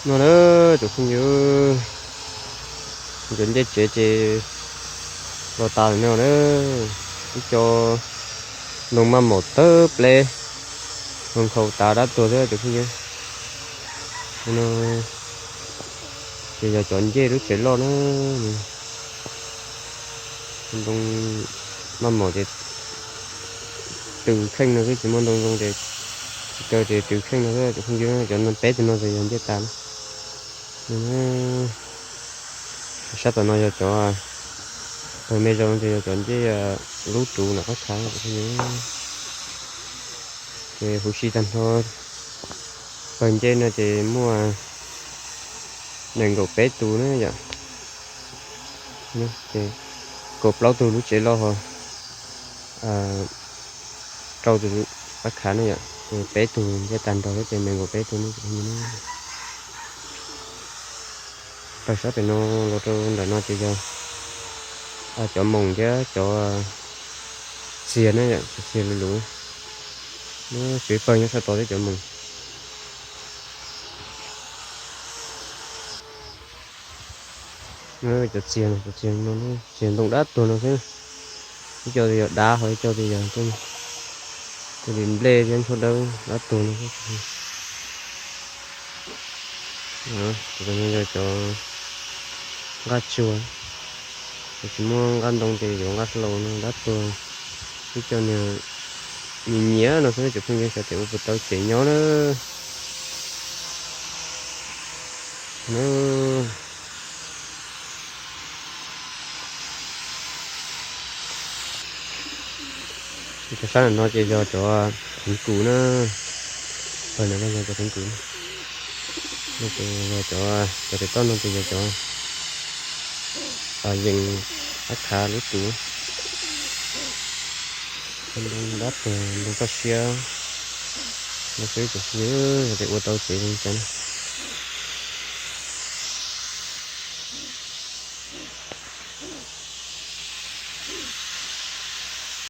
No na, cov phooj ywg, cov ncej tsev ces los tas lawm no na. Ib co ntoo maj maum tawg pleb, nkhaus tas dab tuag xwb cov phooj ywg. No ces yog cov ncej lub tsev loj na. Ntoo maj maum ces tws kheej no xwb, tsis muaj ntoo zoo ces tsis kaw ces tws kheej no xwb cov phooj ywg. Cov peb tug no ces yog ncej tas na. Sab tom no yog cov, pawg me zoo ces yog cov ncej lub tsuv nram qab khav cov phooj ywg. Ces huv si tag nrho pawg ncej no ces muaj nees nkaum peb tus na yom. Ces kaum plaub tug lub tsev loj ho rau tus qab khav ne yom, ces peb tug ncej tag nrho xwb ces nees nkaum peb tug ne. Pawg sab pem no los rau ntawm no ces yog cov moos thiab cov txiag ne yom, cov txiag luv luv. Nws tsev pawg nyob sab tod thiab cov moos. Cov txiag no, cov txiag no, txiag ntoo dab tuag no xwb. Ib co twb yog dab ho ib co twb yog tej li nplej thiab ntshuab dawb dab tuag no. Cov no yog cov nqaj tsua, cov tsis muaj nqaj ntoo ces yuav nqaj hlau no dab tuag. Ib co nws nyiam nyiam no xwb cov phooj ywg, xyov tias ua puas tau tsev nyob na. Cov sab no ces yog cov theev kus na. Pawg no yog cov theev kus. No ces yog cov, cov pem toj no ces yog cov yees qab khav lub tsuv. Ntoo dab tuag, ntoo toj siab no xwb cov phooj ywg, yog tias ua tau tsev li cas na.